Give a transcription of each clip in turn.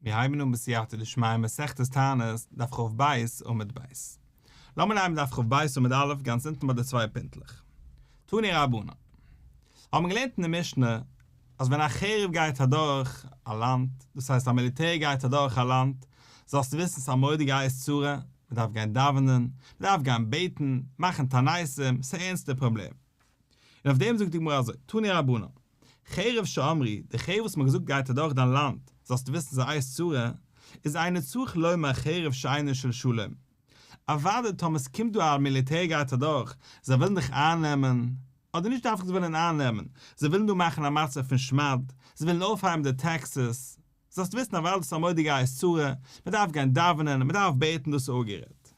מיר הייבן אן בסייעתא דשמיא מסכת תענית, דף כ"ב עמוד ב'. לאמיר הייבן דף כ"ב עמוד א', גאנץ אונטן ביי די צוויי פינטלעך. תנו רבנן. האבן מיר געלערנט אין די משנה אז ווען א חרב גייט אדורך א לאנד, דאס הייסט א מיליטער גייט אדורך א לאנד, זאלסטו וויסן ס'איז א מורא'דיגע עת צרה, מ'דארף גיין דאווענען, מ'דארף גיין בעטן, מאכן תעניתים, ס'איז א ערנסטע פראבלעם. און אויף דעם זאגט די גמרא אזוי, תנו רבנן, חרב שאמרו, די חרב וואס מ'האט געזאגט גייט אדורך דיין לאנד, זאלסטו וויסן ס'איז א עת צרה, איז אינו צריך לומר חרב שאינה של שלום. אוודאי טאמער ס'קומט דא א מיליטער גייט אדורך, זיי ווילן דיך אייננעמען, אדער נישט דווקא זיי ווילן אייננעמען, זיי ווילן דא מאכן א מצב פון שמד, זיי ווילן אויפהייבן די טעקסעס, זאלסט וויסן אוודאי ס'איז א מורא'דיגע עת צרה, מען דארף גיין דאווענען, מען דארף בעטן דאס איז אפגערעדט.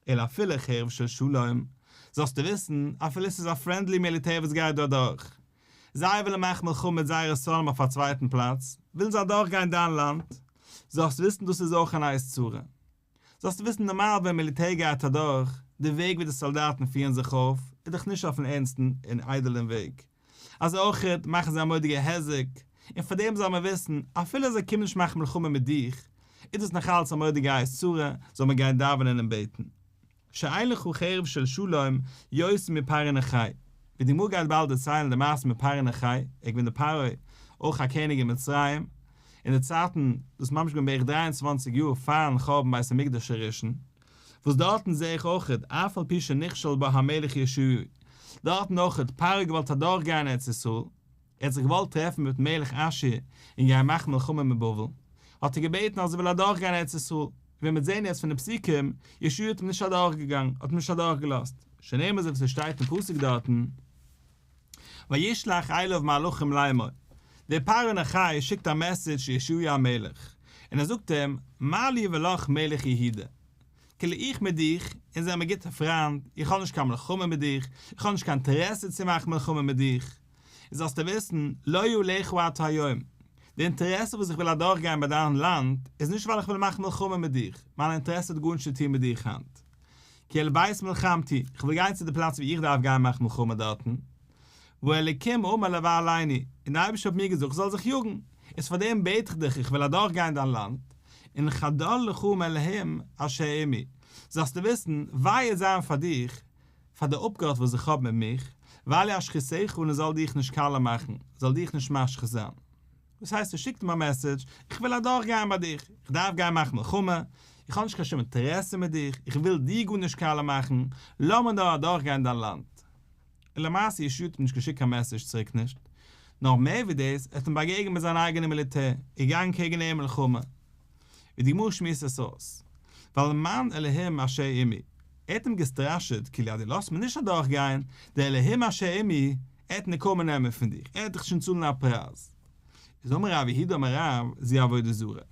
אלא אפילו חרב של שלום, זאלסטו וויסן, אפילו ס'איז א friendly מיליטער וואס גייט דא אדורך, זיי ווילן מאכן מלחמה מיט זייערע שונאים אויף א צווייטן פלאץ, ווילן זיי אדורכגיין דיין לאנד, זאלסט וויסן דאס איז אויך אן עת צרה. זאלסטו וויסן נארמאל ווען מיליטער גייט אדורך, די וועג ווי די סאלדאטן פירן זיך אויף איז דאך נישט אויפן ערנסטן און איידעלן וועג, אזוי אויכעט מאכן זיי א מורא'דיגע היזק, און פאר דעם זאל מען וויסן אפילו זיי קומען נישט מאכן מלחמה מיט דיך, איז דאס נאכאלץ א מורא'דיגע עת צרה, זאל מען גיין דאווענען און בעטן. שאין לך חרב של שלום יותר מפרעה נכה, ווי די גמרא גייט באלד דערציילן די מעשה מיט פרעה נכה, ער איז געווען די פרעה, אויך א קעניג אין מצרים, אין די צייטן, דאס איז ממש געווען בערך 23 יאר פארן חורבן בית המקדש הראשון, וואס דארטן זעה איך אויכעט, אף על פי שנכשל בה המלך יאשיהו, דארטן אויכעט, פרעה האט געוואלט אדורכגיין ארץ ישראל, ער האט זיך געוואלט טרעפן מיטן מלך אשור און גיין מאכן מלחמה מיט בבל, האט ער געבעטן אז ער וויל אדורכגיין ארץ ישראל, ווי מיר זעהן יעצט פון די פסוקים, יאשיהו האט אים נישט אדורכגעגאנגען, האט אים נישט אדורכגעלאזט, שנאמר אזוי ווי ס'שטייט אין פסוק דארטן, וישלח אליו מלאכים לאמור, דער פרעה נכה שיקט א message צו יאשיהו המלך, און ער זאגט אים, מה לי ולך מלך יהודה, כאילו איך מיט דיך, אונז זעמער גוטע פריינד, איך האב נישט קיין מלחמה מיט דיך, איך האב נישט קיין אינטערעסע צו מאכן מלחמה מיט דיך, און זאלסטו וויסן, לא אעלך עתה היום, די אינטערעסע וואס איך וויל אדורכגיין ביי דיין לאנד, איז נישט ווייל איך וויל מאכן מלחמה מיט דיך, מיין אינטערעסע האט גארנישט צו טון מיט דיך היינט. כי אל בית מלחמתי, איך וויל גיין צו די פלאץ וואו איך דארף גיין מאכן מלחמה דארטן. והאלוקים אמר לבהלני, און דער אייבערשטער האט מיר געזאגט איך זאל זיך יאגן, איז פאר דעם בעט איך דיך איך וויל אדורכגיין דיין לאנד, און חדל לך מאלהים אשר עמי, זאלסטו וויסן, וויי וועט זיין פאר דיך, פאר די אפגאט וואס איך האב מיט מיך, ואל ישחיתך און ער זאל דיך נישט קאלע מאכן, זאל דיך נישט משחית זיין. דאס הייסט ער שיקט אים א message, איך וויל אדורך גיין ביי דיך, איך דארף גיין מאכן מלחמה, איך האב נישט קיין שום אינטערעסע מיט דיך, איך וויל דיר גארנישט קאלע מאכן, לאז מיר נאר אדורך גיין דיין לאנד. און למעשה יהושע האט אים נישט געשיקט קיין message צוריק נישט, נאר מער ווי דאס, ער האט אים באגעגענט מיט זיין אייגענע מיליטער, און געגאנגען קעגן אים מלחמה. ווי די גמרא שמועסט עס אויס, ווייל למען אלהים אשר עמי, ער האט אים געסטראשעט כאילו אז דו לאזט מיר נישט אדורך גיין, דער אלהים אשר עמי, ער וועט נקמה נעמען פון דיך, ער וועט דיך שוין צאלן א פרייז. איז אמר רב יהודה אמר רב, זו עבודה זרה.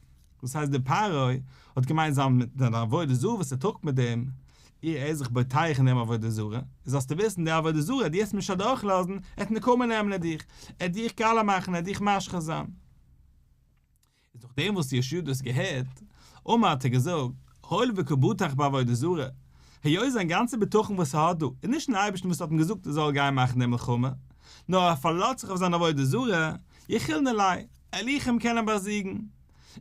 דאס הייסט דער פרעה האט געמיינט זיין זיין עבודה זרה וואס ער טראגט מיט דעם, ער איז זיך בוטח אין דעם עבודה זרה, איז זאלסטו וויסן די עבודה זרה, דו וועסט מיר נישט אדורך לאזן, ער וועט נקמה נעמען אין דיך, ער וועט דיך קאלע מאכן, ער וועט דיך משחית זיין. איז נאך דעם וואס יהושע האט דאס געהערט, אמר האט ער געזאגט, הואיל וקא בטח בעבודה זרה, היות זיין גאנצע בטחון וואס ער האט דא איז נישט אין אייבערשטן וואס האט אים געזאגט ער זאל גיין מאכן די מלחמה, נאר ער פארלאזט זיך אויף זיין עבודה זרה, יכילנא ליה, וועל איך אים קענען באזיגן.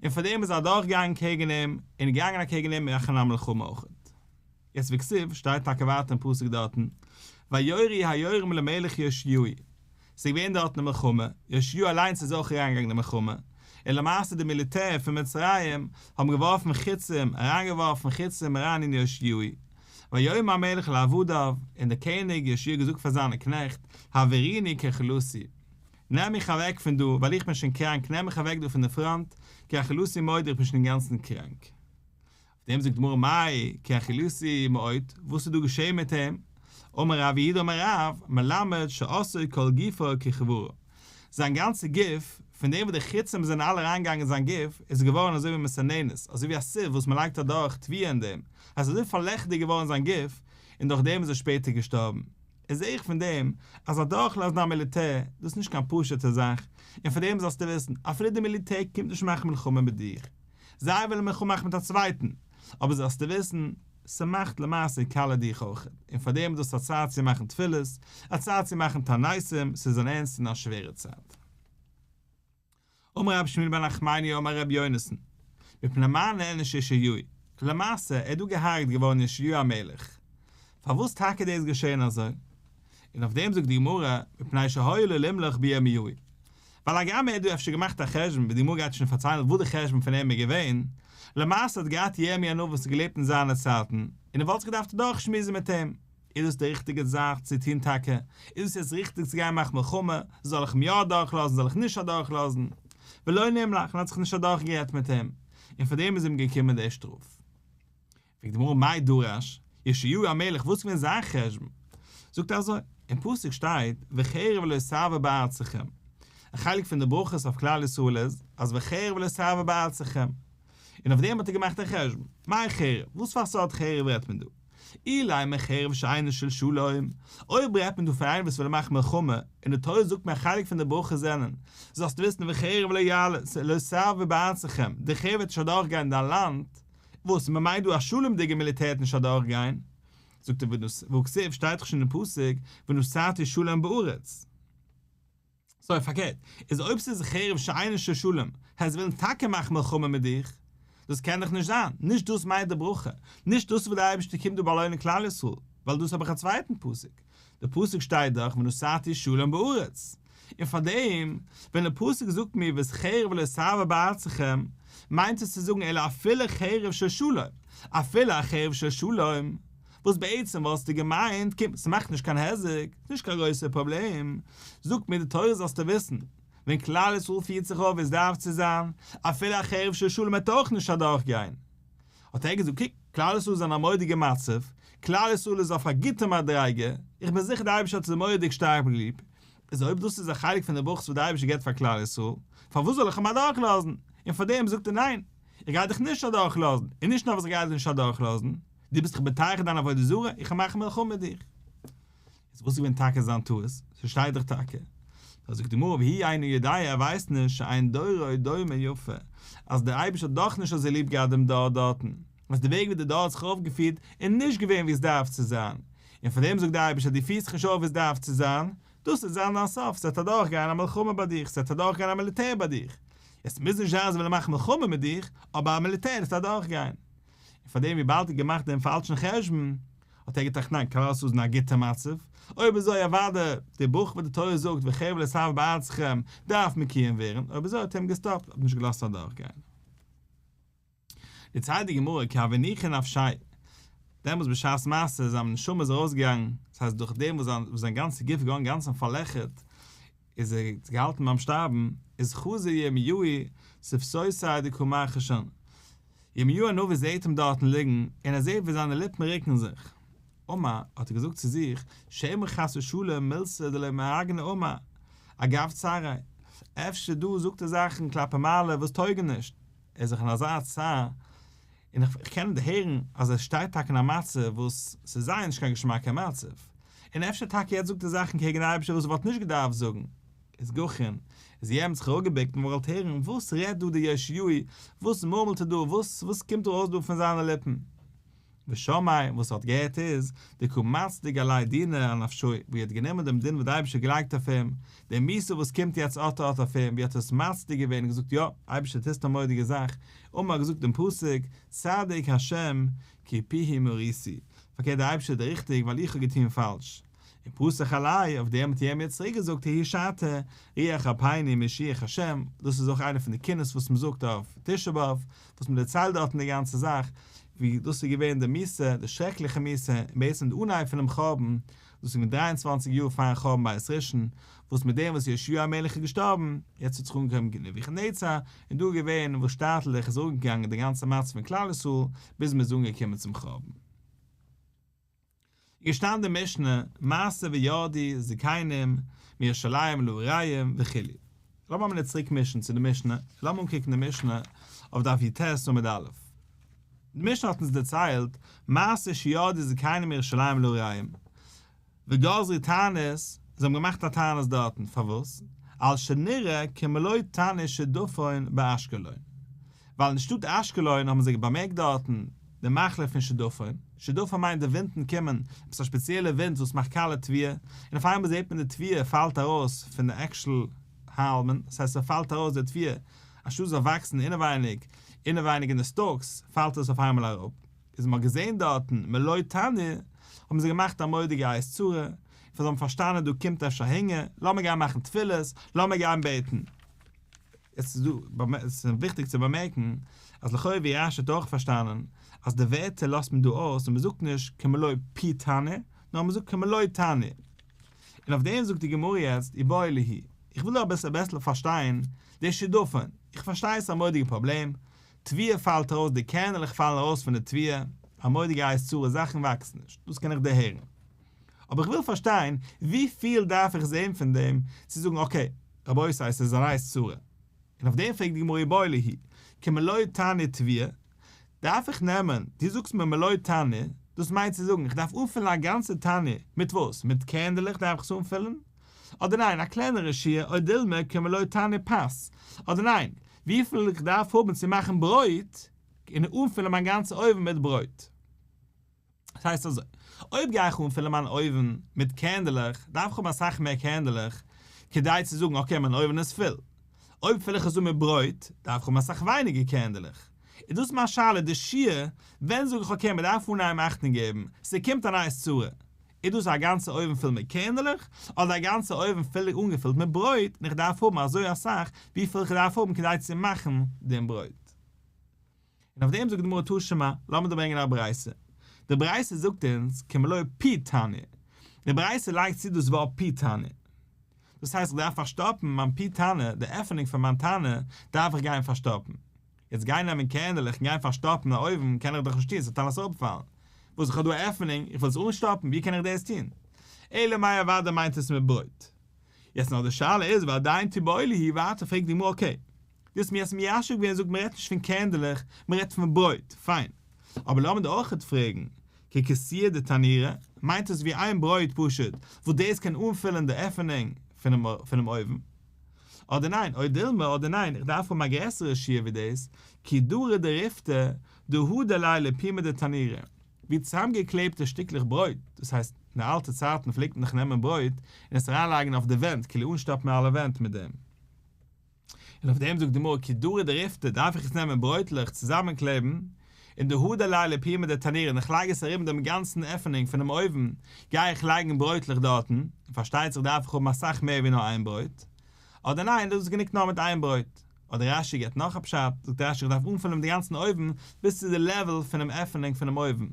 און פאר דעם איז ער אדורכגעגאנגען קעגן אים, און געגאנגען אקעגן אים מאכן א מלחמה אויכעט. יעצט וכתיב שטייט טאקע ווייטער אין פסוק דארטן, ויורו היורים למלך יאשיהו, ס'איז געווען דארטן א מלחמה, יאשיהו אליינס איז אויך אריינגעגאנגען אין די מלחמה, און למעשה די מיליטער פון מצרים האבן געווארפן חיצים, אריינגעווארפן חיצים אריין אין יאשיהו, ויאמר המלך לעבדיו, און דער קעניג יאשיהו האט געזאגט פאר זיינע קנעכט, העבירוני כי חלותי, נעם מיך אוועק פון דא, ווייל איך בין שוין קראנק, נעם מיך אוועק דא פון די פראנט, כי חלותי מאוד, איך בין שוין אינגאנצן קראנק. דעם זאגט די גמרא מאי כי חלותי מאוד, וואס איז דא געשעהן מיט אים? אמר רב יהודה אמר רב, מלמד שעשאו כל גופו ככברה, זיין גאנצע גוף, פון דעם וואס די חיצים זענען אלע אריינגעגאנגען אין זיין גוף, איז געווארן אזוי ווי מסננת, אזוי ווי א sieve וואס מען לייגט אדורך תבואה אין דעם, עס איז אזוי פארלעכדיג געווארן זיין גוף, און דורך דעם איז ער שפעטער געשטארבן. איז זעה איך פון דעם, אז אדורכלאזן א מיליטער, דאס איז נישט קיין פשוט'ע זאך, און פון דעם זאלסטו וויסן, אפילו די מיליטער קומט נישט מאכן מלחמה מיט דיר, זיי ווילן מלחמה מאכן מיט א צווייטן, אבער זאלסטו וויסן, ס'מאכט למעשה קאלע דיך אויך, און פאר דעם איז דאס א צייט צו מאכן תפילות, א צייט צו מאכן תעניתים, ס'איז אן ערנסטע און א שווערע צייט. אמר רבי שמואל בר נחמני אמר רבי יונתן. מפני מה נענש יאשיהו? למעשה איז דא געהארגעט געווארן יאשיהו המלך. פארוואס טאקע דאס געשען אזוי? און אויף דעם זאגט די גמרא, מפני שהיה לו למלוך בירמיהו. ווייל הגם ער האט דא אפשר געמאכט א חשבון, ווי די גמרא גייט שוין פארציילן וואס די חשבון פון אים איז געווען, למעשה האט געהאט ירמי' הנביא וואס האט געלעבט אין זיינע צייטן, און ער וואלט זיך געדארפט אדורכשמועסן מיט אים, איז דאס די ריכטיגע זאך צו טון טאקע? איז דאס יעצט ריכטיג צו גיין מאכן מלחמה? זאל איך אים יא אדורכלאזן? זאל איך נישט אדורכלאזן? ולא נמלך, און האט זיך נישט אדורכגערעדט מיט אים, און פאר דעם איז אים געקומען די שטראף. פרעגט די גמרא מאי דרש יאשיהו המלך וואס איז געווען זיין חשבון? זאגט ער אזוי, אין פסוק שטייט וחרב לא תעבור בארצכם, א חלק פון די ברכות אויף כלל ישראל איז אז וחרב לא תעבור בארצכם, און אויף דעם האט ער געמאכט א חשבון, מאי חרב, וואס פאר סארט חרב רעדט מען דא? אילימא חרב שאינה של שלום, אויב רעדט מען דא פון איינער וואס וויל מאכן מלחמה, און די תורה זאגט מיר א חלק פון די ברכות זענען, זאלסט וויסן וחרב לא תעבור בארצכם, די חרב וועט נישט אדורכגיין אין דיין לאנד, וואס, מען מיינט דא א שלום'דיגע מיליטער וועט נישט אדורכגיין, זאגט ער והכתיב שטייט דאך שוין אין פסוק ונתתי שלום בארץ. סוי פארקערט, איז אויב ס'איז חרב שאינה של שלום, הייסט זיי ווילן טאקע מאכן מלחמה מיט דיך, דאס קען דאך נישט זיין, נישט דאס מיינט די ברכה, נישט דאס וואס די אייבערשטער קומט דא באלוינען כלל ישראל, ווייל דאס האב איך א צווייטן פסוק, די פסוק שטייט דאך ונתתי שלום בארץ, און פארדעם ווען די פסוק זאגט מיר ואת חרב לא תעבור בארצכם, מיינט עס צו זאגן אלא אפילו חרב של שלום, אפילו א חרב של שלום, וואס בעצם וואלסטו געמיינט, קום, ס'מאכט נישט קיין היזק, ס'נישט קיין גרויסע פראבלעם, זאגט מיר די תורה זאלסטו וויסן, ווען כלל ישראל פירט זיך אויף ווי עס דארף צו זיין, אפילו א חרב של שלום וועט אויך נישט אדורכגיין. האט ער געזאגט, קוק, כלל ישראל איז אין א מורא'דיגע מצב, כלל ישראל איז אויף א גוטע מדריגה, איך בין זיכער די אייבערשטער האט זיי מורא'דיג שטארק ליב, איז אויב דאס איז א חלק פון די ברכות וואס די אייבערשטער געבט פאר כלל ישראל, פארוואס זאל איך אים אדורכלאזן? און פאר דעם זאגט ער ניין, איך גיי דיך נישט אדורכלאזן, און נישט נאר וואס איך גיי דיך נישט אדורכלאזן, דו ביסט דאך בוטח דיין עבודה זרה, איך וועל מאכן מלחמה מיט דיך. איז וואס איז געווען טאקע זיין טעות? ס'שטייט דאך טאקע. דא זאגט די גמרא והוא אינו יודע ער ווייסט נישט שאין דורו דומה יפה, אז דער אייבערשטער האט דאך נישט אזוי ליב געהאט דעם דור דארטן, אז די וועג ווי די דור האט זיך אויפגעפירט איז נישט געווען ווי עס דארף צו זיין, און פאר דעם זאגט דער אייבערשטער דו פירסט זיך נישט אויף ווי עס דארף צו זיין, דאס וועט זיין דיין סוף, ס'וועט אדורכגיין א מלחמה ביי דיך, ס'וועט אדורכגיין א מיליטער ביי דיך, עס מוז נישט זיין אז זיי וועלן מאכן מלחמה מיט דיך, אבער א מיליטער וועט אדורכגיין. און פאר דעם וויבאלד ער האט געמאכט דעם פאלשן חשבון, האט ער געטראכט ניין, כלל ישראל איז אין א גוטע מצב, אויב אזוי אוודאי די ברכה וואס די תורה זאגט וחרב לא תעבור בארצכם דארף מקויים ווערן, אויב אזוי האט ער אים געסטאפט, האט נישט געלאזט אדורכגיין. דערציילט די גמרא כי הוה ניחא נפשיה, דעמאלטס בשעת מעשה איז זיין נשמה איז ארויסגעגאנגען, דאס הייסט דורך דעם וואס זיין גאנצע גוף איז געווארן אינגאנצן פארלעכערט, איז ער געהאלטן ביים שטארבן, איז חזא ירמיהו שפתותיה דקא מרחשן, ירמיהו הנביא זעט אים דארטן ליגן, און ער זעט ווי זיינע ליפן רוקן זיך. אמר, האט ער געזאגט צו זיך, שמא חס ושלום מילתא דלא מהגנא אמר, אגב צעריה, אפשר דא זאגט ער זאכן כלפי מעלה וואס טויגן נישט, ער איז דאך אין אזא צער, און איך קען דערהערן אז ער שטייט טאקע אין א מצב וואס ס'איז זייער נישט קיין געשמאקער מצב, און אפשר טאקע יעצט זאגט ער זאכן קעגן אייבערשטער וואס ער וואלט נישט געדארפט זאגן. איז גחין, איז יענעם זיך אראפגעבוקט און געוואלט הערן וואס רעדט דא דער יאשיהו, וואס מורמלט ער דא, וואס וואס קומט ארויס דא פון זיינע ליפן. ושמעיה, וואס ער האט געהערט איז, דקא מצדיק עליה דינא אנפשיה, ווי ער האט גענומען דעם דין וואס דער אייבערשטער האט געלייגט אויף אים, די מיתה וואס קומט יעצט אט אט אויף אים, ווי ער האט עס מצדיק געווען און געזאגט יא, אייבערשטער טוסט א מורא'דיגע זאך, אמר האט געזאגט דעם פסוק, צדיק ה' כי פיהו מריתי, פארקערט דער אייבערשטער איז ריכטיג ווייל איך האב געטון פאלש. און פתח עליה, אויף דעם האט ירמיה צוריק געזאגט ההיא שעתא, רוח רפאנו משיח השם, דאס איז אויך איינע פון די קינות וואס מען זאגט אויף תשעה באב, וואס מען דערציילט דארטן די גאנצע זאך, ווי דאס איז געווען די מיתה, די שרעקליכע מיתה, און בעצם די אנהייב פונעם חורבן, דאס איז געווען 23 יאר פארן חורבן בית ראשון, וואס מיט דעם וואס יאשיהו המלך איז געשטארבן, יעצט האט זיך אנגעהויבן נבוכדנצר, און דא איז געווען וואס שטאטלעך איז אראפגעגאנגען די גאנצע מצב פון כלל ישראל, ביז מען איז אנגעקומען צום חורבן. געשטאנען די משנה, מעשה וירדו זקנים מירושלים לעריהם וכו'. לאמיר א מינוט צוריק מישן צו די משנה, לאמיר אנקוקן די משנה אויף דף י"ט עמוד א'. די משנה האט אונז דערציילט מעשה שירדו זקנים מירושלים לעריהם וגזרו תענית, זיי האבן געמאכט א תענית דארטן, פארוואס? על שנראה כמלוא תנור שדפון באשקלון. ווייל אין שטאט אשקלון האבן זיי באמערקט דארטן די מחלה פון שדפון, שדפון מיינט די ווינטן קומען, עפעס א שפעציעלע ווינט וואס מאכט קאלע תבואה, און אויף איינמאל זעט מען די תבואה פאלט ארויס פון די עקשל האלמען, דאס הייסט ס'פאלט ארויס די תבואה, אנשטאט זאל וואקסן אינעווייניג. אינעווייניג אין די stalks פאלט עס אויף איינמאל אראפ, איז מ'האט געזען דארטן מלא תנור, האבן זיי געמאכט א מורא'דיגע עת צרה, און זיי האבן פארשטאנען דא קומט אפשר הונגער, לאמיר גיין מאכן תפילות, לאמיר גיין בעטן. עס איז דא, עס איז וויכטיג צו באמערקן, אז לכאו' ווי רשי האט אויך פארשטאנען, אז די ווערטער לאזט מען דא אויס און מ'זאגט נישט כמלוא פי תנור, נאר מ'זאגט כמלוא תנור. און אויף דעם זאגט די גמרא יעצט איבעיא להו, איך וויל דא אביסל בעסער פארשטיין די שדפון, איך פארשטיי עס איז א מורא'דיגע פראבלעם, תבואה פאלט ארויס די קערנעלעך פאלן ארויס פון די תבואה, א מורא'דיגע עת צרה זאכן וואקסן נישט, דאס קען איך דערהערן. אבער איך וויל פארשטיין ווי פיל דארף איך זען פון דעם צו זאגן okay רבותי עס איז אן עת צרה. און אויף דעם פרעגט די גמרא איבעיא להו, כמלוא תנור תבואה, דארף איך נעמען, דו זאגסט מיר מלוא תנור, דאס מיינט צו זאגן איך דארף אנפילן א גאנצע תנור, מיט וואס? מיט קערנדלעך דארף איך עס אנפילן? אדער ניין א קלענערע שיעור או דילמא כמלוא תנור פת, אדער ניין וויפיל איך דארף האבן צו מאכן ברויט, און אנפילן מיין גאנצע אויוון מיט ברויט. דאס הייסט אזוי, אויב גיי איך אנפילן מיין אויוון מיט קערנדלעך, דארף איך האבן אסאך מער קערנדלעך כדי צו זאגן okay מיין אויוון איז פול. אויב פיל איך עס אן מיט ברויט, דארף איך האבן אסאך ווייניגער קערנדלעך. איז דאס מיין שאלה, די שיעור, ווען זאג איך okay מען דארף אנהייבן אכטונג געבן, ס'קומט אן עת צרה. איז דאס א גאנצע אויוון פול מיט קערנדלעך, אדער א גאנצע אויוון פול אנגעפילט מיט ברויט און איך דארף האבן אזוי אסאך וויפיל איך דארף האבן כדי צו מאכן דעם ברויט? און אויף דעם זאגט די גמרא תא שמע, לאמיר דיר ברענגען א ברייתא. די ברייתא זאגט אונז כמלוא פי תנור. די ברייתא לייגט צו דאס ווארט פי תנור. דאס הייסט איך דארף פארשטאפן מיין פי תנור, די עפענונג פון מיין תנור דארף איך גיין פארשטאפן. יעצט גיין נעמען קערנדלעך און גיין פארשטאפן א אויוון קען איך דאך נישט טון, ס'וועט אלעס אראפפאלן. וואס איך האב דא א עפענונג, איך וויל עס אנשטאפן, ווי קען איך דאס טון? אלא מאי אוודאי מיינט עס מיט ברויט. יעצט נאר די שאלה איז ועדיין תיבעי להו ווייטער פרעגט די גמרא okay, דו האסט מיר יעצט מיישב געווען זאגט מען רעדט נישט פון קערנדלעך מען רעדט פון ברויט, פיין. אבער לאמיר דיר אויכעט פרעגן, ככיסויא דתנורא, מיינט עס ווי איין ברויט פשוט וואס דאס קען אנפילען די עפענונג פונעם אויוון? אדער ניין, או דילמא אדער ניין איך דארף האבן א גרעסערע שיעור ווי דאס, כדרי דריפתא דהדר ליה לפומא דתנורא, ווי צוזאמגעקלעבטע שטיקלעך ברויט, דאס הייסט, אין די אלטע צייטן פלעגט מען דאך נעמען ברויט און עס אריינלייגן אויף די ווענט כאילו אנשטאפן אלע ווענט מיט דעם. און אויף דעם זאגט די גמרא כדרי דריפתא דארף איך עס נעמען ברויטלעך צוזאמענקלעבן, און דהדר ליה לפומא דתנורא און איך לייג עס ארום דעם גאנצן עפענונג פונעם אויוון, גיי איך לייגן ברויטלעך דארטן, און פארשטייט זיך דארף איך האבן אסאך מער ווי נאר איין ברויט, אדער ניין דאס איז גענוג נאר מיט איין ברויט. אדער רש"י געבט נאך א פשט, זאגט רש"י איך דארף אנפילן די גאנצן אויוון ביז צו די level פונעם עפענונג פונעם אויוון,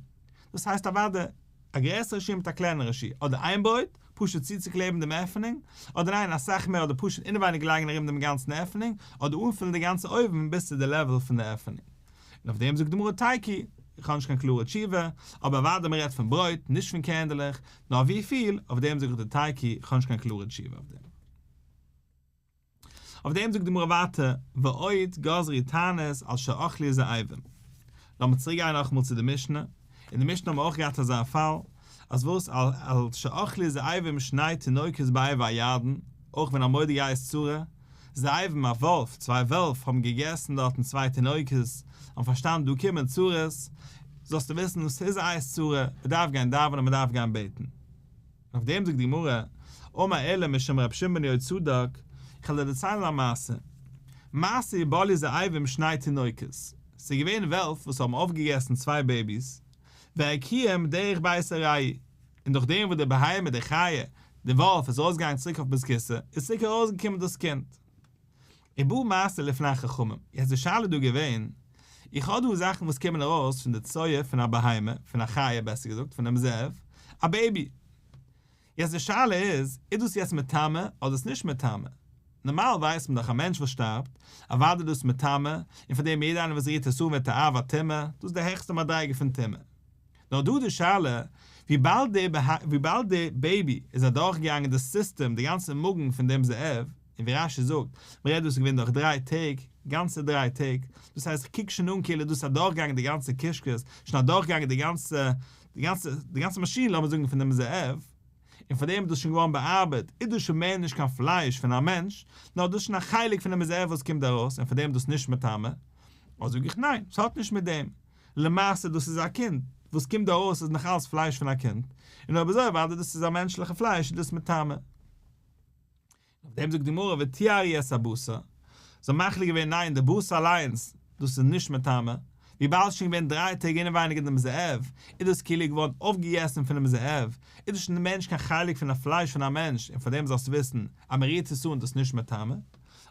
דאס הייסט אוודאי א גרעסערע שיעור מיט א קלענערע שיעור, אדער איין ברויט, פשוט צוצוקלעבן דעם עפענונג, אדער ניין אסאך מער אדער פשוט אינעווייניג לייגן ארום דעם גאנצן עפענונג, אדער אנפילן די גאנצע אויוון ביז צו די level פון די עפענונג. און אויף דעם זאגט די גמרא תיקו, איך האב נישט קיין קלארע תשובה, אבער אוודאי מען רעדט פון ברויט, נישט פון קערנדלעך, נאר וויפיל, אויף דעם זאג איך די תיקו, איך האב נישט קיין קלארע תשובה אויף דעם. אויף דעם זאגט די גמרא ווייטער, ועוד גזרו תענית על שאכלו זאבים. לאמיר צוריק גיין נאכאמאל צו די משנה, אין די משנה האבן מיר אויך געהאט אזא פאל, אז וואס על שאכלו זאבים שני תינוקות בעבר הירדן, אויך ווען א מורא'דיגע עת צרה, זאבים א וואלף, צוויי וועלף האבן געגעסן דארטן צוויי תינוקות, האבן פארשטאנען דא קומען צרות, זאלסטו וויסן ס'איז א עת צרה, מ'דארף גיין דאווענען מ'דארף גיין בעטן. אויף דעם זאגט די גמרא, אמר עולא משום רבי שמעון בן יהוצדק, איך וועל דיר דערציילן א מעשה. מעשה ובלעו זאבים שני תינוקות, ס'איז געווען וועלף וואס האבן אויפגעגעסן צוויי babies, והקיאום דרך בית ארעי, און דורך דעם וואס די בהמה, די חיה, די וואלף איז ארויסגעגאנגען צוריק אויף בית כסא, איז צוריק ארויסגעקומען דאס קינד. ובא מעשה לפני חכמים, יעצט די שאלה איז דא געווען, איך האב דא זאכן וואס קומען ארויס פון די צואה פון א בהמה, פון א חיה בעסער געזאגט, פונעם זאב, א baby. יעצט די שאלה איז, איז דאס יעצט מטמא אדער איז נישט מטמא? נארמאל ווייסט מען דאך א מענטש וואס שטארבט, אוודאי איז דאס מטמא, און פאר דעם יעדער איינער וואס רירט עס אן ווערט א אב הטומאה, דאס איז די העכסטע מדריגה פון טומאה. נאר דא די שאלה, וויבאלד די וויבאלד די baby איז אדורכגעגאנגען די סיסטעם, די גאנצע מאגן פון דעם זאב, און ווי רש"י זאגט, מען רעדט דאס איז געווען דורך דריי טעג, גאנצע דריי טעג, דאס הייסט איך קוק שוין אן כאילו דאס איז אדורכגעגאנגען די גאנצע קישקעס, שוין אדורכגעגאנגען די גאנצע די גאנצע די גאנצע מאשין לאמיר זאגן פון דעם זאב, און פאר דעם איז דאס שוין געווארן באארבעט, איז דאס שוין מער נישט קיין פלייש פון א מענטש, נאר דאס איז שוין א חלק פונעם זאב וואס קומט ארויס, און פאר דעם איז דאס נישט מטמא. אדער זאג איך ניין, ס'האט נישט מיט דעם. למעשה דאס איז א קינד, וואס קומט דא ארויס איז נאך אלס פלייש פון א קינד, און אויב אזוי אוודאי דאס איז א מענטשליכע פלייש איז דאס מטמא. אויף דעם זאגט די גמרא וטיהרו את הבשר, זיי האבן מחליט געווען ניין די בשר אליינס. דאס איז נישט מטמא, וויבאלד ס'איז שוין געווען דריי טעג אינעווייניג אין דעם זאב, איז דאס כאילו געווארן אויפגעגעסן פונעם זאב, איז דאס שוין מער נישט קיין חלק פון א פלייש פון א מענטש און פאר דעם זאלסטו וויסן אז מען רירט עס אן דאס נישט מטמא.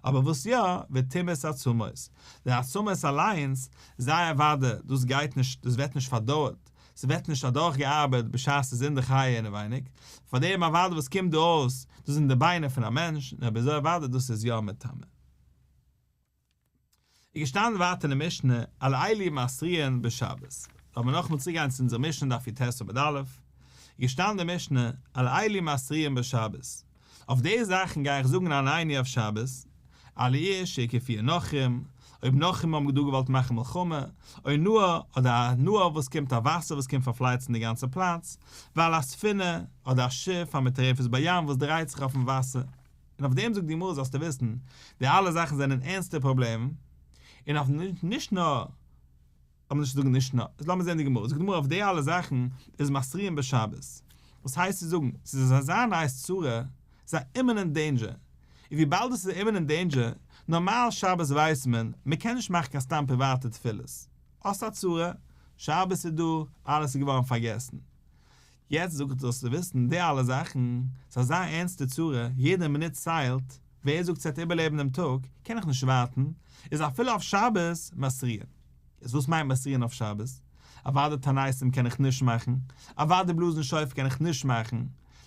אבער וואס יא, וטומאת עצמות, די עצמות אליינס, זיי אוודאי, דאס גייט נישט, דאס ווערט נישט פארדויעט, ס'ווערט נישט אדורכגעארבעט בשעת ס'איז אין די חיה אינעווייניג, פאר דעם אוודאי וואס קומט דא אויס, דאס זענען די ביינער פון א מענטש, און אויב אזוי אוודאי דאס איז יא מטמא. איז געשטאנען ווייטער אין די משנה על אלו מתריעין בשבת. לאמיר נאכאמאל צוריק גיין צו אונזער משנה דף י"ט עמוד א', איז געשטאנען אין די משנה על אלו מתריעין בשבת, אויף די זאכן גיי איך זאגן עננו אויף שבת, על העיר שהקיפוה נכרים, אויב נכרים האבן דא געוואלט מאכן מלחמה, או נהר, אדער א נהר וואס קומט א וואסער וואס קומט פארפלייצן די גאנצע פלאץ, ועל הספינה, אדער א שיף המטורפת בים וואס דרייט זיך אויפן וואסער. און אויף דעם זאגט די גמרא זאלסטו וויסן, די אלע זאכן זענען ערנסטע פראבלעמען, און אויף נישט נאר, לאמיר נישט זאגן נישט נאר, איז לאמיר זען די גמרא, זאגט די גמרא אויף די אלע זאכן איז מתריעין בשבת, וואס הייסט צו זאגן, ס'איז אזא אן עת צרה, ס'איז א imminent danger, און וויבאלד עס איז א imminent danger, נארמאל שבת ווייסט מען, מען קען נישט מאכן קיין סתם פריוואטע תפילות, האסט א צרה, שבת איז דא, אלעס איז געווארן פארגעסן. יעצט זאג איך זאלסטו וויסן, די אלע זאכן, ס'איז אזא ערנסטע צרה, יעדע מינוט ציילט, ווער זאגט ס'וועט איבערלעבן דעם טאג, קען איך נישט ווארטן, איז אפילו אויף שבת מתריעין. איז וואס מיינט מתריעין אויף שבת? אוודאי תעניתים קען איך נישט מאכן, אוודאי בלאזן שופר קען איך נישט מאכן,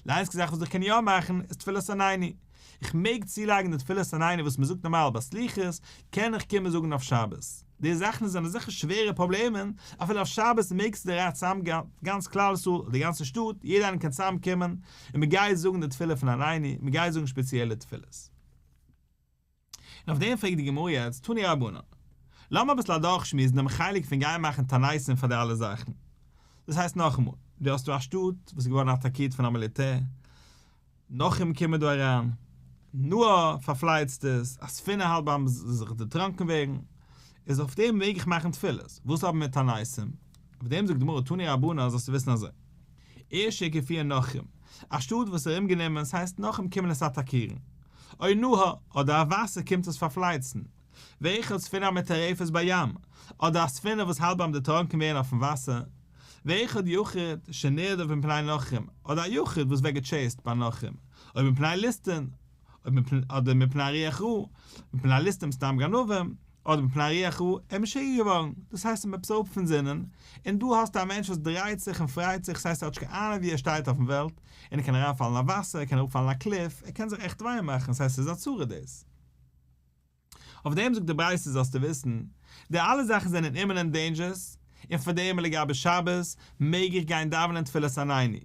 די איינציגע זאך וואס איך קען יא מאכן איז תפילת עננו, איך מעג צולייגן די תפילת עננו וואס מען זאגט נארמאל ביי סליחות, קען איך קומען זאגן אויף שבת. די זאכן זענען אזעלכע שווערע פראבלעמען, אפילו אויף שבת מעגסטו דיר צוזאם גאנץ כלל ישראל, די גאנצע שטאט, יעדער איינער קען צוזאם קומען, און מען גייט זאגן די תפילה פון עננו, מען גייט זאגן שפעציעלע תפילות. און אויף דעם פרעגט די גמרא יעצט, תנו רבנן, לאמיר אביסל אדורכשמועסן דעם חלק פון גיין מאכן תעניתים פאר די אלע זאכן. דאס הייסט נאכאמאל, דו האסט דא א שטאט וואס איז געווארן אטאקירט פון א מיליטער, נכרים קומען דא אריין, נהר פארפלייצט עס, א ספינה האלט ביים זיך דערטראנקען ווערן, איז אויף דעם מעג איך מאכן תפילות, וואס האבן מיר תעניתים? אויף דעם זאגט די גמרא תנו רבנן זאלסטו וויסן אזוי, עיר שהקיפוה נכרים, א שטאט וואס איז ארומגענומען, ס'הייסט נכרים קומען עס אטאקירן, או נהר, אדער א וואסער קומט עס פארפלייצן, ואחד ספינה המטורפת בים, אדער א ספינה וואס האלט ביים דערטראנקען ווערן אויפן וואסער, ואחד יחיד שנרדף מפני נכרים, אדער א יחיד וואס ווערט געטשעיסט ביי נכרים, או מפני ליסטין, אדער מפני רוח רעה, מפני ליסטים סתם גנבים, אדער מפני רוח רעה, ער איז משוגע געווארן, דאס הייסט אים עפעס אראפ פון זינען, און דא האסטו א מענטש וואס דרייט זיך און פרייט זיך, ס'הייסט ער האט נישט קיין אהנונג ווי ער שטייט אויפן וועלט, און ער קען אריינפאלן אין א וואסער, ער קען אראפפאלן א cliff, ער קען זיך עכט וויי מאכן, ס'הייסט ס'איז א צרה דאס. אויף דעם זאגט די ברייתא זאלסטו וויסן, די אלע זאכן זענען imminent dangers, און פאר דעם לגבי שבת מעג איך גיין דאווענען תפילת עננו.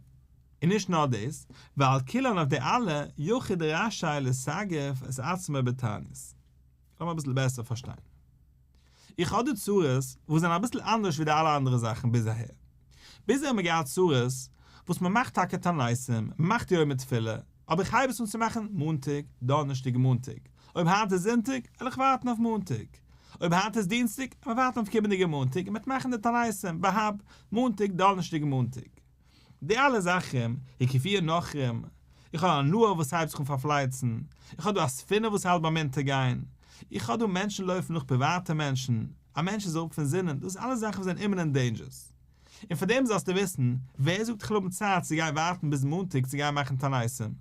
און נישט נאר דאס, ועל כולן אויף די אלע, יחיד רשאי לסגף את עצמו בתענית. לאמיר אביסל בעסער פארשטיין. איך האב דא צרות וואס זענען אביסל אנדערש ווי די אלע אנדערע זאכן ביז אהער. ביז אהער האבן מיר געהאט צרות וואס מען מאכט טאקע תעניתים, מען מאכט יומי תפילה, אבער איך הייב עס אן צו מאכן מאנטאג, דאנערשטאג און מאנטאג. אויב היינט איז זונטאג, וועל איך ווארטן אויף מאנטאג. אויב היינט איז דינסטאג, וועל מען ווארטן אויף קומענדיגע מאנטאג און מען וועט מאכן די תעניתים בהב, מאנטאג, דאנערשטאג און מאנטאג. די אלע זאכן, הקיפוה נכרים, איך האב א נהר וואס הייבט זיך אן פארפלייצן, איך האב דא א ספינה וואס האלט ביים אונטערגיין, איך האב דא מענטשן לויפן נאך פריוואטע מענטשן, א מענטש איז אראפ פון זינען, דאס אלע זאכן וואס זענען imminent dangers. און פאר דעם זאלסטו וויסן, ווער זאגט איך וועל האבן צייט צו גיין ווארטן ביז מאנטאג צו גיין מאכן תעניתים?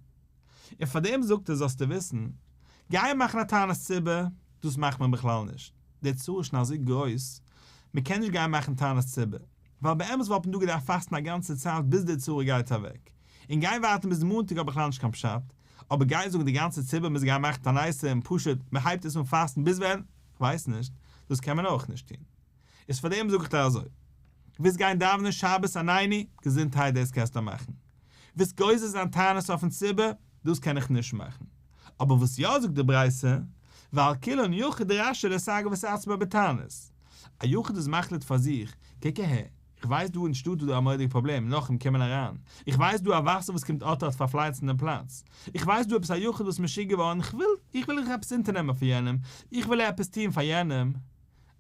און פאר דעם זאגט ער זאלסטו וויסן, גיי מאכן א תענית ציבור, דאס מאכט מען בכלל נישט, די צרה איז שוין אזוי גרויס, מען קען נישט גיין מאכן תענית ציבור, ווייל באמת וואלט מען דא געדארפט פאסטן א גאנצע צייט ביז די צרה גייט אוועק, און גיין ווארטן ביז מאנטאג האט בכלל נישט קיין פשט, אבער גיין זאגן די גאנצע ציבור מוז גיין מאכן תעניתים, פשוט מען הייבט עס אן פאסטן ביז ווען? כ'ווייס נישט, דאס קען מען אויך נישט טון. איז פאר דעם זאג איך דיר אזוי, ווילסט גיין דאווענען שבת עננו, געזונטהייט דאס קענסטו מאכן, ווילסט גוזר זיין תענית אויפן ציבור, דאס קען איך נישט מאכן, אבער וואס יא זאגט די ברייתא, ועל כולן יחיד רשאי לסגף את עצמו בתענית, א יחיד איז מחליט פאר זיך, קוק אהער, איך ווייס דא אין שטאט איז דא א מורא'דיגע פראבלעם, נכרים קומען אריין, איך ווייס דא א וואסער וואס קומט אט אט פארפלייצן דעם פלאץ, איך ווייס דא עפעס א יחיד וואס איז משוגע געווארן, איך וויל, איך וויל איך עפעס אונטערנעמען פאר יענעם, איך וויל עפעס טון פאר יענעם,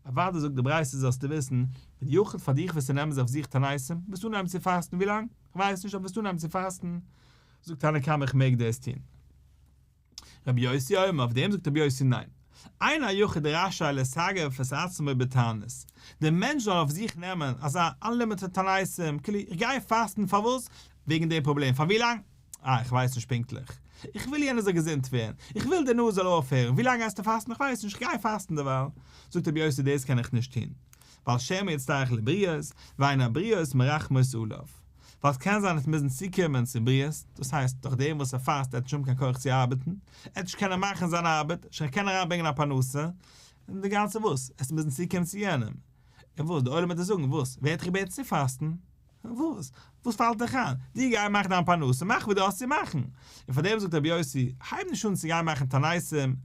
אוודאי זאגט די ברייתא זאלסטו וויסן, ווען יחיד פאר דיך וועסטו נעמען זיך אויף זיך תעניתים, וועסטו אנהייבן צו פאסטן, ווי לאנג? כ'ווייס נישט, אבער וועסטו אנהייבן צו פאסטן, זאגט תנא קמא איך מעג דאס טון. רבי יוסי אומר, אויף דעם זאגט רבי יוסי ניין. אין היחיד רשאי לסגף את עצמו בתענית, דער מענטש זאל אויף זיך נעמען אזא unlimited תעניתים, כאילו איך גיי פאסטן פארוואס? וועגן דעם פראבלעם, פאר ווי לאנג? אה, איך ווייס נישט פונקטליך. איך וויל יענער זאל געזונט ווערן. איך וויל די נאז זאל אויפהערן. ווי לאנג גייסטו פאסטן? איך ווייס נישט, איך גיי פאסטן דערווייל. זאגט רבי יוסי דאס קען איך נישט טון. ווייל שמא יצטרך לבריות, ואין הבריות מרחמות עליו. ווייל ס'קען זיין ער וועט מוזן צוקומען צו בריות, דאס הייסט, דורך דעם וואס ער פאסט ער וועט נישט האבן קיין כח צו ארבעטן, ער וועט נישט קענען מאכן זיין ארבעט, נישט קענען אריינברענגען א פרנסה, און די גאנצע וואס? ער וועט מוזן צוקומען צו יענעם. און וואס? די עולם וועט דיר זאגן, וואס? ווער האט דיך געבעטן צו פאסטן? וואס? וואס פאלט דיך איין? דו גיי מאך דיין פרנסה, מאך וואס דו האסט צו מאכן. און פאר דעם זאגט רבי יוסי, הייב נישט אן צו גיין מאכן תעניתים,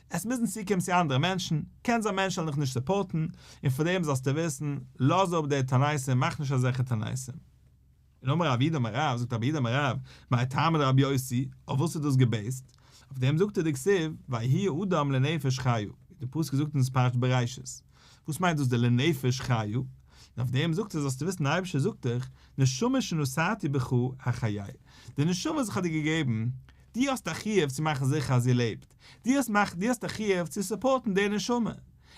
עס מוזן צוקומען צו אנדערע מענטשן, קען זיין מענטשן וועלן דיך נישט support ן, און פאר דעם זאלסטו וויסן, לאז אפ די תעניתים, מאך נישט אזעלכע תעניתים. און אמר רב יהודה אמר רב, זאגט רב יהודה אמר רב, מאי טעמא דרבי יוסי, אויף וואס איז דאס גע base ט? אויף דעם זאגט ער דכתיב, ויהי האדם לנפש חיה, ווי די פסוק זאגט אונז פרשת בראשית. וואס מיינט דאס די לנפש חיה? און אויף דעם זאגט ער זאלסטו וויסן דער אייבערשטער זאגט דיך, נשמה שנתתי בך החיה, די נשמה וואס איך האב דיר געגעבן, דו האסט א חיוב צו מאכן זיכער אז זי לעבט, דו האסט מאכט דו האסט א חיוב צו support ן די נשמה,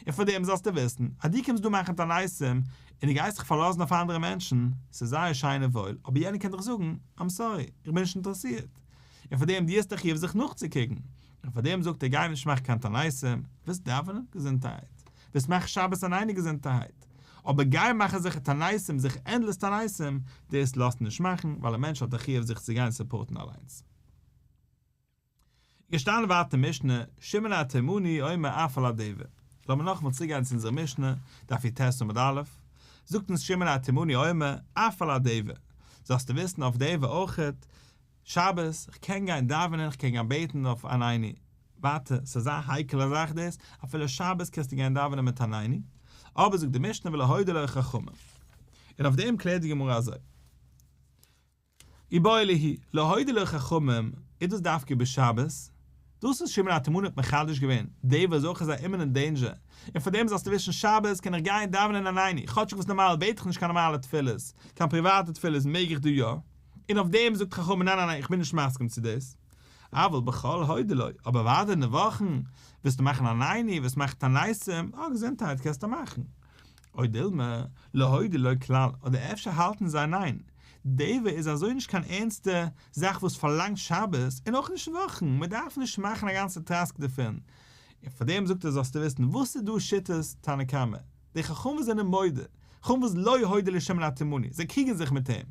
און פאר דעם זאלסטו וויסן אז דו קומסט דא מאכן תעניתים און דו גייסט זיך פארלאזן אויף אנדערע מענטשן, ס'איז זייער שיין און וואויל, אבער יענער קען דיך זאגן, I'm sorry, איך בין נישט אינטערעסירט. און פאר דעם דו האסט א חיוב זיך נאכצוקוקן. און פאר דעם זאגט ער גיי נישט מאך קיין תעניתים, ווילסט דאווענען? געזונטערהייט. ווילסט מאכן שבת אינאיינעם? געזונטערהייט. אבער גיי מאכן זיך תעניתים, זיך endless תעניתים, דאס לאזט נישט מאכן, ווייל א מענטש האט א חיוב זיך צו גיין support ן אליינס. געשטאנען ווייטער אין משנה, שמעון התימני אומר אף על הדבר. לאמיר נאכאמאל צוריקגיין צו אונזערע משנה, דף יט עמוד א', זאגט אונז שמעון התימני אומר אף על הדבר, זאלסטו וויסן אויף דבר אויכעט, שבת, איך קען גיין דאווענען, איך קען גיין בעטן אויף עננו. ווייטער, ס'איז אזא הייקעלע זאך דאס, אפילו שבת קענסטו גיין דאווענען מיט עננו. אבער זאגט די משנה ולא הודו לו חכמים. און אויף דעם קלערט די גמרא אזוי. איבעיא להו, לא הודו לו חכמים, איז דאס דווקא בשבת? דאס וואס שמעון התימני האט מחדש געווען, דבר איז אויך אזא imminent danger, און פאר דעם זאלסטו וויסן שבת קען איך גיין דאווענען עננו, כאטשיג וואס נארמאל בעט איך נישט קיין נארמאלע תפילות, קיין פריוואטע תפילות מעג איך דא יא, און אויף דעם זאגט חכמים ניין ניין ניין איך בין נישט מסכים צו דאס. אבל בחול הודו לו, אבער ווייטער אין די וואכן, ווילסטו מאכן עננו, ווילסט מאכן תעניתים, אה געזונטהייט קענסטו מאכן. או דילמא, לא הודו לו כלל, אדער אפשר האלטן זיי ניין, דבר איז אזוי נישט קיין ערנסטע זאך וואס פארלאנגט שבת, און אויך נישט וואכן, מען דארף נישט מאכן א גאנצע טראסק דערפון. און פאר דעם זאגט ער זאלסטו וויסן וואס איז דא שיטת תנא קמא, די חכמים וואס זענען מודה, חכמים וואס לא הודו לשמעון התימני, זיי קריגן זיך מיט אים,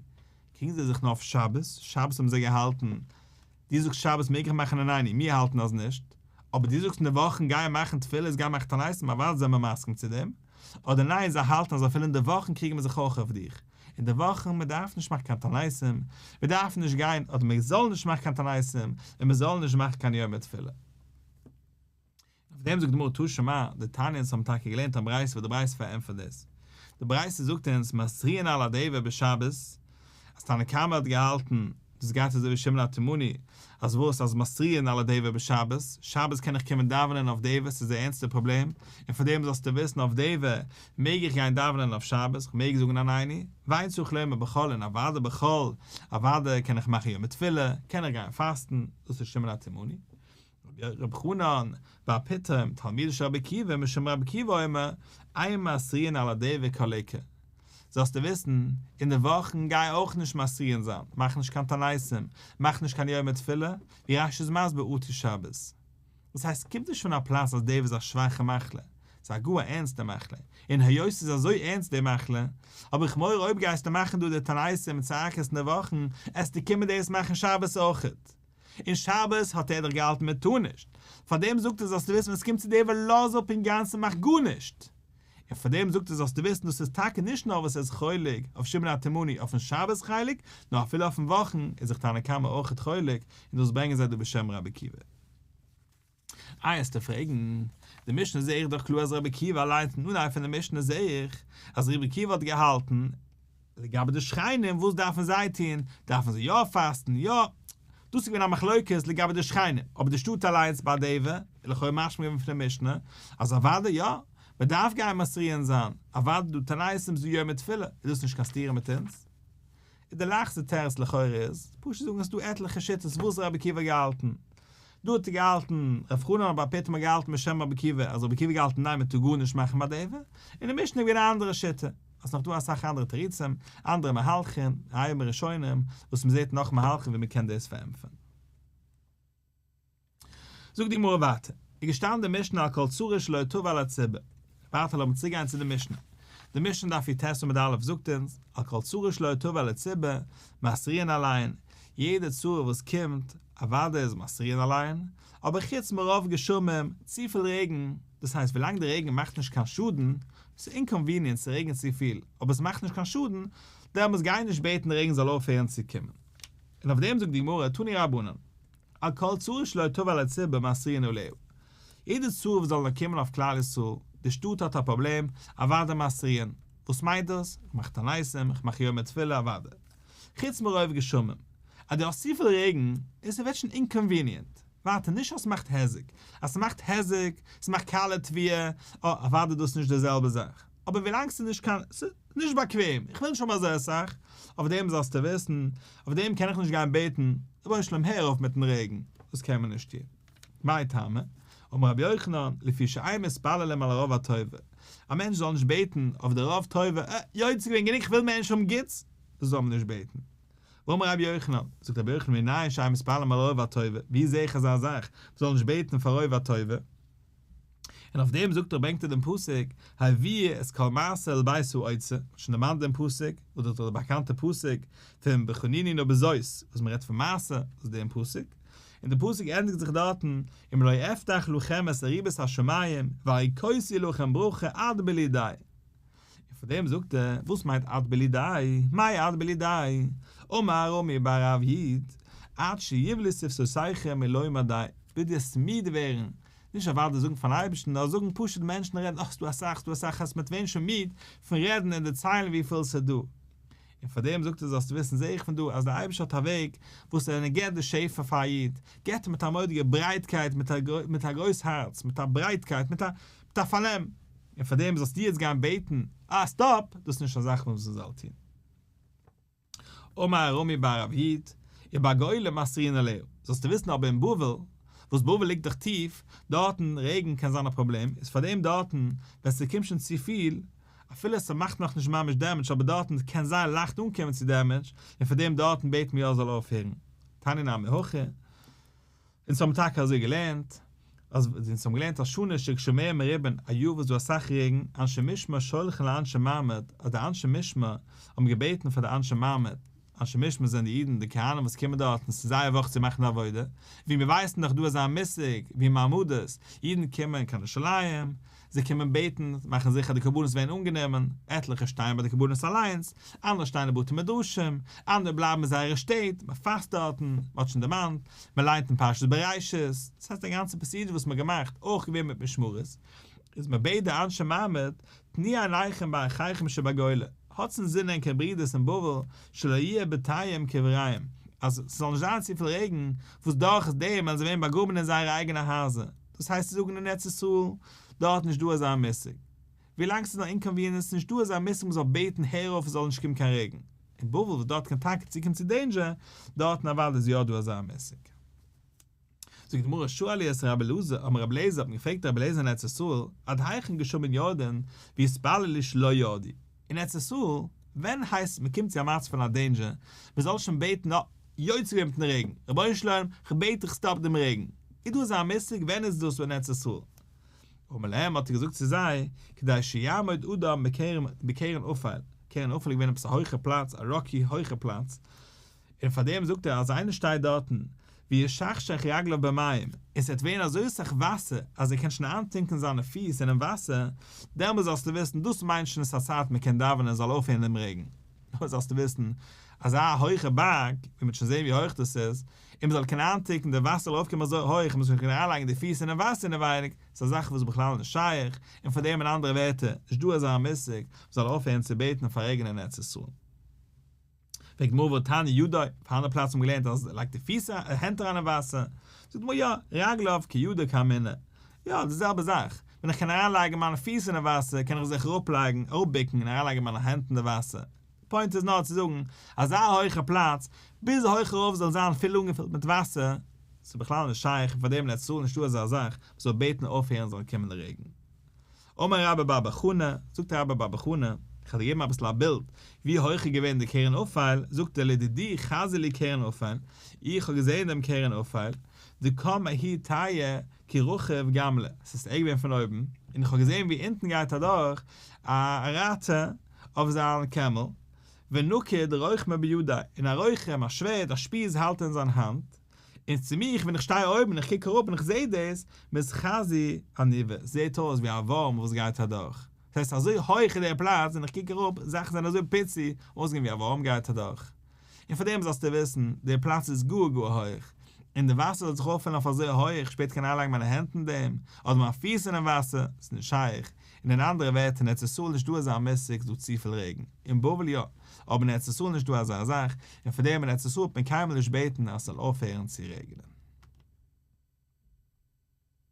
קריגן זיי זיך נאר אויף שבת, שבת האבן זיי געהאלטן, דו זאגסט שבת מעג איך מאכן עננו, מיר האלטן אז נישט, אבער דו זאגסט אין די וואכן גיי מאכן תפילות, גיי מאכן תעניתים, אוודאי זענען מיר מסכים צו דעם, אדער ניין זיי האלטן אז אפילו אין די וואכן קריגן מיר זיך אויך אויף דיך, אין די וואכן מען דארף נישט מאכן קיין תעניתים, מען דארף נישט גיין, אדער מען זאל נישט מאכן קיין תעניתים, און מען זאל נישט מאכן קיין יומי תפילה. אויף דעם זאגט די גמרא תא שמע, דתניא אונז האבן טאקע געלערנט א ברייתא וואס די ברייתא פארענטפערט דאס. די ברייתא זאגט אונז מתריעין על הדבר בשבת, אז תנא קמא האט געהאלטן, דאס גייט אזוי ווי שמעון התימני, אז וואס אז מתריעין על הדבר בשבת, שבת קען איך קומען דאווענען אויף דבר, ס'איז די ערנסטע פראבלעם, און פאר דעם זאלסטו וויסן אויף דבר מעג איך גיין דאווענען אויף שבת, איך מעג זאגן עננו, ואין צריך לומר בחול און אוודאי בחול, אוודאי קען איך מאכן יומי תפילה, קען איך גיין פאסטן, דאס איז שמעון התימני. רבי חנן בר פיטום, תלמידו של רבי עקיבא, משום רבי עקיבא אומר, אין מתריעין על הדבר כל עיקר. זאלסטו וויסן, אין די וואכן גיי אויך נישט מתריעין זיין, מאך נישט קיין תעניתים, מאך נישט קיין יומי תפילה, ווי רש"י איז מסביר אטו שבת. דאס הייסט ס'קומט נישט פון א פלאץ אז דבר איז א שוואכע מחלה, ס'איז א גאר ערנסטע מחלה, און היות ס'איז אזוי ערנסט די מחלה, האב איך מורא אויב גייסטו מאכן דא די תעניתים און צעקות אין די וואכן, עסטו קומען דאס מאכן שבת אויכעט. און שבת האט ער דאך געהאלטן מען טאר נישט, פארדעם זאגט ער זאלסטו וויסן ווען עס קומט צו דבר לאז אפ אינגאנצן מאך גארנישט, און פארדעם זאגט ער זאלסטו וויסן דאס איז טאקע נישט נאר וואס ער איז חולק אויף שמעון התימני אויפן שבת חלק, נאר אפילו אויפן וואכן איז זיך תנא קמא אויכעט חולק, און דאס ברענגען זיי דא בשם רבי עקיבא. איי עסטו פרעגן, די משנה זעה איך דאך קלאר אז רבי עקיבא אליינס אין אנהייב פון די משנה זעה איך אז רבי עקיבא האט געהאלטן לגבי די שכנים וואס דארפן זיי טון, דארפן זיי יא פאסטן, יא, דאס איז געווען א מחלוקת לגבי די שכנים, אבער די שטאט אליינס ביי דבר, איז לכאו' משמע געווען פון די משנה, אז אוודאי יא, מען דארף גיין מתריעין זיין, אוודאי דא תעניתים ס'דא יומי תפילה, איז דאס נישט קיין סתירה מיט אונז? איז די לייכסטע תירוץ לכאורה איז, פשוט זאגן עס איז דא עטליכע שיטות וואס רבי עקיבא האט געהאלטן. דא האט ער געהאלטן, רב חנן בר פיטום האט געהאלטן בשם רבי עקיבא, אז רבי עקיבא האט געהאלטן ניין מען טאר גארנישט מאכן בדבר, און די משנה איז געווען א אנדערע שיטה. אז נאך דא אסאך אנדערע תירוצים, אנדערע מהלכים, עיין בראשונים, וואס מען זעט נאך מהלכים ווי מען קען דאס פארענטפערן. זאגט די גמרא ווייטער, איז געשטאנען די משנה על כל צרה שלא תבא על הציבור, ווייטער לאמיר צוגיין צו די משנה, די משנה דף י"ט עמוד א' זאגט אונז, על כל צרה שלא תבא על הציבור, מתריעין עליהן, יעדע צרה וואס קומט, אוודאי איז מתריעין עליהן, אבער חוץ מרוב גשמים, צופיל רעגן, דאס הייסט ווילאנג די רעגן מאכט נישט קיין שאדן, ס'איז inconvenient ס'רעגנט צופיל, אבער ס'מאכט נישט קיין שאדן, דעמאלטס גיי נישט בעטן די רעגן זאל אויפהערן צו קומען. און אויף דעם זאגט די גמרא, תנו רבנן, על כל צרה שלא תבא על הציבור מתריעין עליה. יעדע צרה וואס זאל נאר קומען אויף כלל ישראל, די שטאט האט א פראבלעם, אוודאי מתריעין. וואס מיינט דאס? איך מאך תעניתים, איך מאך יומי תפילה, אוודאי. חוץ מרוב גשמים. אז דו האסט צופיל רעגן, און ס'ווערט שוין inconvenient. ווייטער, נישט אז ס'מאכט היזק. אז ס'מאכט היזק, ס'מאכט קאלע תבואה, אה, אוודאי דאס איז נישט די זעלבע זאך. אבער ווילאנג ס'איז נישט קיין, ס'איז נישט באקוועם, איך וויל נישט האבן אזוי אסאך, אויף דעם זאלסטו וויסן, אויף דעם קען איך נישט גיין בעטן, רבונו של עולם הער אויף מיטן רעגן, דאס קען מען נישט טון. מאי טעמא? אמר רבי יוחנן, לפי שאין מתפללים על הרוב הטובה, א מענטש זאל נישט בעטן אויף די רוב טובה, אה, יוצא געווען גענוג איך וויל מער נישט האבן גוטס, דאס זאל מען נישט בעטן. ואמר רבי יוחנן, זאגט רבי יוחנן מנין שאין מתפללים על רוב הטובה, ווי זעה איך אזא זאך, מ'זאל נישט בעטן פאר רוב הטובה? און אויף דעם זאגט ער ברענגט ער דעם פסוק, הביאו את כל מעשר אל בית האוצר, מ'האט שוין דערמאנט דעם פסוק, וואס דאס איז דאך די באקאנטע פסוק פון בחנוני נא בזאת, וואס מ'רעדט פון מעשר, דאס איז דעם פסוק, און דער פסוק ענדיגט זיך דארטן, אם לא אפתח לכם את ארובות השמים והריקותי לכם ברכה עד בלי די. און פאר דעם זאגט ער, וואס מיינט עד בלי די? מאי עד בלי די? אמר רמי בר רב יוד, עד שיבלו שפתותיכם מלומר די, ביז דו וועסט מיד ווערן, נישט אוודאי זאגן פארן אייבערשטן, נאר זאגן פשוט מענטשן רעדן, אך ס'דא אסאך, ס'דא אסאך, אז מ'וועט ווערן שוין מיד פון רעדן און דערציילן וויפיל ס'דא. און פאר דעם זאגט ער זאלסטו וויסן זעה איך פון דא אז דער אייבערשטער האט א וועג וואס ער געבט די שפע פאר א איד, געבט ער מיט א מורא'דיגע ברייטקייט, מיט א גרויס הארץ, מיט א ברייטקייט, מיט א פארנעם. און פאר דעם זאלסטו יעצט גיין בעטן, אה stop, דאס איז נישט א זאך וואס מען זאל טון. אמר רמי בר רב יוד, ובגולה מתריעין עליה, זאלסטו וויסן אבער אין בבל, וואס בבל ליגט דאך טיף, דארטן רעגן קען זיין א פראבלעם, איז פאר דעם דארטן ווען ס'קומט שוין צופיל, אפילו ס'מאכט נאכנישט ממש damage אבער דארטן קען זייער לייכט אנקומען צו damage, און פאר דעם דארטן בעט מען יא זאל אויפהערן. תניא נמי הכי. אונז האבן טאקע אזוי געלערנט, אז אונז האבן געלערנט אז שנה שגשמיה מרובין, א יאר וואס דא אסאך רעגן, אנשי משמר שולחין לאנשי מעמד, אז די אנשי משמר האבן געבעטן פאר די אנשי מעמד, אנשי משמר זענען די אידן, די כהנים וואס קומען דארטן, ס'איז זייער וואך צו מאכן די עבודה, ווי מיר ווייסן דאך דא אזא מושג ווי מעמדות, אידן קומען קיין ירושלים, זיי קומען בעטן, מאכן זיכער די קרבנות ווערן אנגענומען, עטליכע שטייען ביי די קרבנות אליינס, אנדערע שטייען אין בתי מדרשים, אנדערע בלייבן אין זייערע שטעט, מען פאסט דארטן, מען האט שוין דערמאנט, מען ליינט אין פרשת בראשית, דאס הייסט די גאנצע procedure וואס מען האט געמאכט, אויך געווען מיט משמרות, איז מען בעט די אנשי מעמד, תנו עיניכם באחיכם שבגולה, האטס אין זין ענקער ברידערס אין בבל, שלא יהיה בתיהם קבריהם, אז ס'זאל נישט זיין צופיל רעגן, וואס דורך דעם וועלן זיי ווערן באגראבן אין זייערע אייגענע הייזער. דאס הייסט צו זאגן אין ארץ ישראל, דארט נישט דא אזא מושג. ווילאנג ס'איז נאר inconvenience נישט דא אזא מושג מ'זאל בעטן הער אויף עס זאל נישט קומען קיין רעגן. אין בבל וואס דארט קען טאקע צוקומען צו danger, דארטן אוודאי איז יא דא אזא מושג. זאגט די גמרא שאלו את רבי אלעזר, אמר רבי אלעזר האט מען געפרעגט רבי אלעזר אין ארץ ישראל, עד היכן גשמין יורדין, ויתפללו שלא ירדו. אין ארץ ישראל, ווען הייסט מ'קומט צו א מצב פון א danger, מ'זאל שוין בעטן אה, יוצא געווען מיטן רעגן, רבונו של עולם, כ'בעט דיך stop דעם רעגן. איז דא אזא מושג? ווען איז דאס אין ארץ ישראל? אמר להם האט ער געזאגט צו זיי, כדי שיעמוד אדם בקרן אפל, קרן אפל איז געווען עפעס א הויכע פלאץ, א rocky הויכע פלאץ, און פאר דעם זאגט ער אז איינער שטייט דארטן, וישחשך רגליו במים, און ס'וועט ווערן אזוי סאך וואסער אז ער קען שוין איינטונקען זיינע פיס אינעם וואסער, דעמאלס זאלסטו וויסן, דאס מיינט שוין עס איז א צייט מען קען דאווענען עס זאל אויפהערן דעם רעגן. נאר זאלסטו וויסן, אזא הויכע בארג, ווי מ'וועט שוין זען ווי הויך דאס איז, און מ'זאל קענען איינטונקען די וואסער זאל ארויפקומען אזוי הויך און מ'זאל קענען אריינלייגן די פיס אינעם וואסער אינעווייניג, איז א זאך וואס איז בכלל נישט שייך, און פאר דעם אין אנדערע ווערטער, נישט דא אזא מושג, מ'זאל אויפהערן צו בעטן פאר רעגן אין ארץ ישראל. פרעגט גמרא והתניא ידו, אויף א אנדערע פלאץ האבן מיר געלערנט אז ער לייגט די פיס הענט אריין אין וואסער, זאגט גמרא יא, רגליו כידו קאמינא, יא די זעלבע זאך, ווען איך קען אריינלייגן מיינע פיס אינעם וואסער קען איך זיך אראפלייגן, אראפבוקן און אריינלייגן מיינע הענט אין די וואסער, די point איז נאר צו זאגן, אזא הויכע פלאץ, ביז הויך ארויף זאל זיין פול אנגעפילט מיט וואסער. ס'איז בכלל נישט שייך און פאר דעם אין ארץ ישראל נישטא אזא זאך מ'זאל בעטן אויפהערן זאל קומען די רעגן. אמר רבה בר בר חנה, זאגט רבה בר בר חנה, איך וועל דיר געבן אביסל א בילד ווי הויך איז געווען די קרן אפל, זאגט ער לדידי חזי לי קרן אפל, איך האב געזען דעם קרן אפל, דקם ההוא טייעא כי רכיב גמלא, עס איז ער געווען פון אויבן, און איך האב געזען ווי אונטן גייט אדורך א רייטער אויף זיין קעמל, ונקיט רוחמא בידיה, און א רוחם, א שווערד, א שפיז האלט ער אין זיין האנט, און צו מיך ווען איך שטיי אויבן און איך קוק אראפ און איך זע דאס, מתחזי אניבא, זעט אויס ווי א ווארם וואס גייט אדורך. דאס הייסט אזוי הויך איז דער פלאץ און איך קוק אראפ, זאכן זענען אזוי פיצי, אויסגעזען ווי א ווארם גייט אדורך. און פאר דעם זאלסטו וויסן, דער פלאץ איז גאר גאר הויך, און די וואסער זאל זיך אויפפילן אויף אזוי הויך, שפעטער קען אריינלייגן מיינע הענט אין דעם, אדער מיין פיס אינעם וואסער, ס'איז נישט שייך. און אין אנדערע ווערטער אין ארץ ישראל נישט דא אזא מושג ס'דא צופיל רעגן, אין בבל יא, אבער אין ארץ ישראל נישט דא אזא זאך, און פאר דעם אין ארץ ישראל האט מען קיינמאל נישט בעטן אז ס'זאל אויפהערן צו רעגענען.